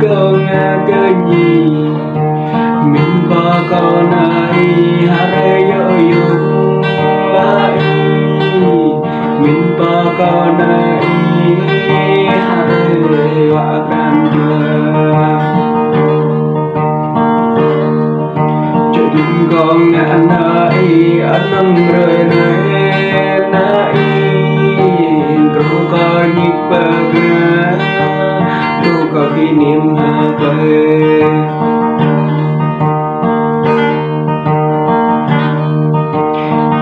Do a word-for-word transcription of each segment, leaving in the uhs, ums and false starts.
Kâo ngă kơ ñu, mĭn pă kâo nao ih, hrơi yơh yŭng laĭ. Mĭn pă kâo nao ih, hrơi wă pran jua. Čơđŭm kâo ngă nao ih, anăm hrơi anai nao ih, truh kâo ñik pơgah, truh kâo kơnim hơpơi.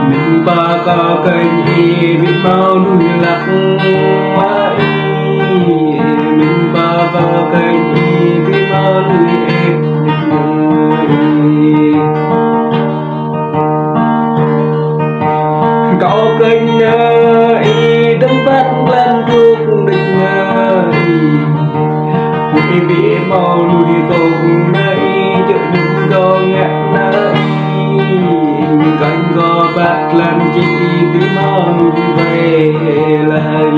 Mĭn pă kâo kơ ih, ƀu hmâo mơnuih hlak laĭ. Mĭn pă kâo kơ ih, ƀu hmâo mơnuih ĕp. Kâo kơnh nao ih, tơmpăt blan dŏ đĕč nao ih. Huĭ ƀu hmâo mơnuih kông nao ih, čơđŭm kâo ngă nao ih. Kơnh kâo păt blan čih, ƀu hmâo mơnuih wai laĭ.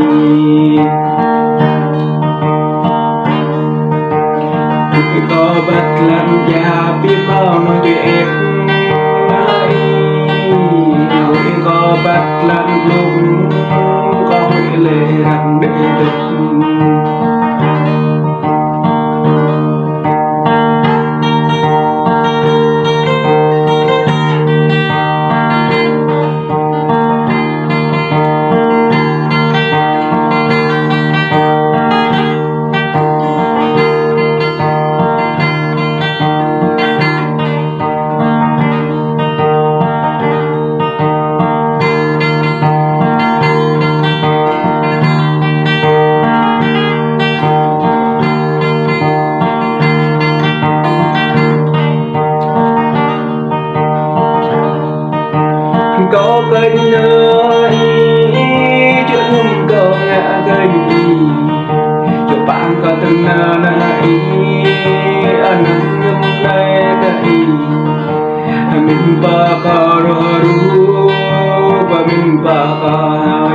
Huĭ kâo păt blan jah, ƀu hmâo mơnuih ĕp nao ih. Huĭ kâo păt blan glông, kâo huĭ lĕ răng đĕ dŏ. Kâo kơnh nao ih, čơđŭm kâo ngă kơ ih. Čơpă kâo tơnao nao ih, anăm ñŭm nai đa ih. Mĭn pă kâo rŏ rŭ, pơmĭn pă kâo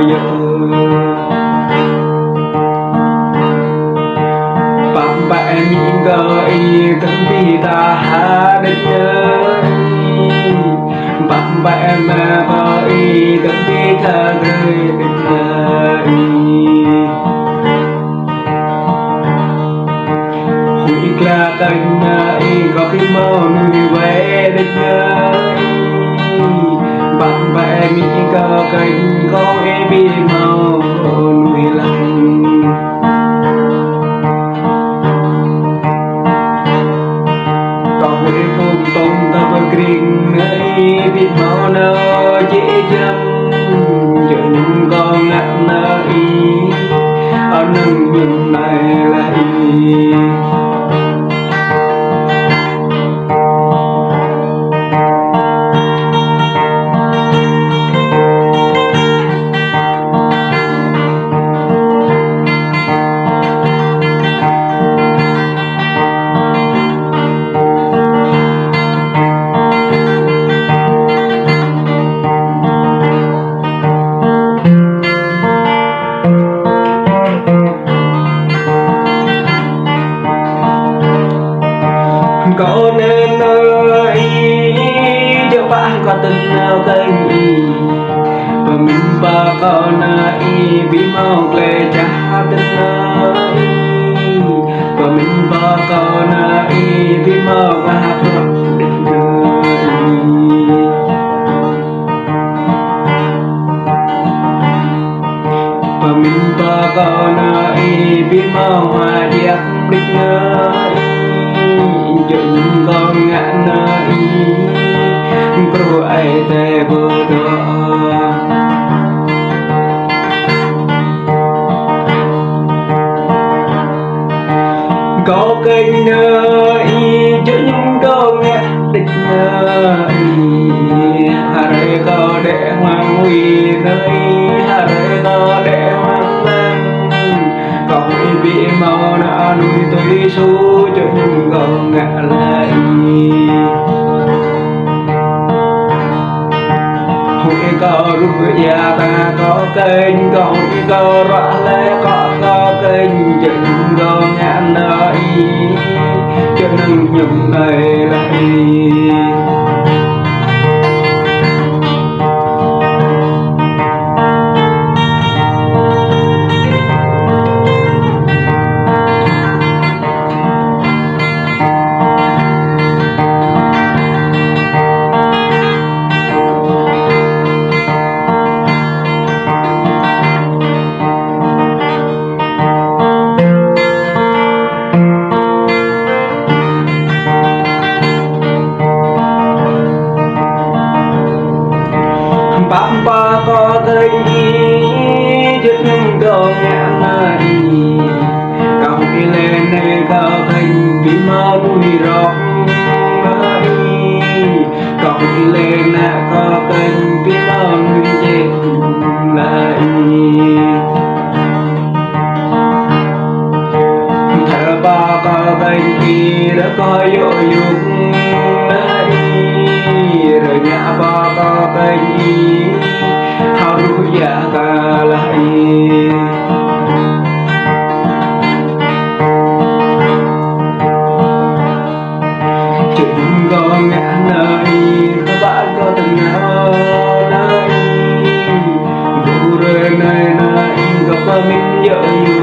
yơh. Pă pă mĭn kâo ih, tơm ƀing ta hă đĕč nao ih. Pă pă mă kâo ih, tơm ƀing ta grơi đĕč nao ih. Huĭ kla kơnh nao ih, kâo ƀu hmâo mơnuih wai đĕč nao ih. Pă pă mĭn kâo kơnh, kâo ih ƀu hmâo mơnuih lăng. Kâo huĭ phung tŏng ta pơkring nao ih, ƀu hmâo nao jĕ jăm. Čơñum kâo ngă nao ih, anăm ñŭm nai laĭ. Kâo nao nao ih, čơpă kâo tơnao kơ ih. Pơmĭn pă kâo nao ih, ƀu hmâo glai čah tơnao ih. Pơmĭn pă kâo nao ih, ƀu hmâo kơ hăp rŏ đĕč nao ih. Pơmĭn pă kâo nao ih, ƀu hmâo hua djăp đĕč nao ih. Čơñum kâo ngă nao ih, pruh ai tơi pơdŏ. Kâo kơnh nao ih, čơñum kâo ngă đĕč nao ih. Hrơi kâo đĕ hmăng wĭ nao ih, hrơi kâo đĕ hmăng lăng. Kâo ih ƀu hmâo nao mơnuih tui su, čơñum kâo ngă laĭ. Huĭ kâo rŭ ia ta kâo kơnh, kâo huĭ kâo rŏ hlơi kâo kâo kơnh, čơñum kâo ngă Nă ih, čơnơ̆ng ñŭm nai lah ih. Pap pă kơ kơnh ih, jơt nung dong ngă nai. Kâo ih lĕ nai kơ kơnh ƀing mơnuih rŏng nai. Kâo ih lĕ nă kơ kơnh ƀing mơnuih jĕ nai. Thâo pă kơ kơnh ih rơkơi yŏ yŭk nai. Rơñă pă kơ kơnh ih hơruh yă kơ lah ih. Čơnơ̆ng dong ngă nai, kơ ƀă kơ tơngah nai. Ƀu rơnai nai, kơ pơmĭn yơh yu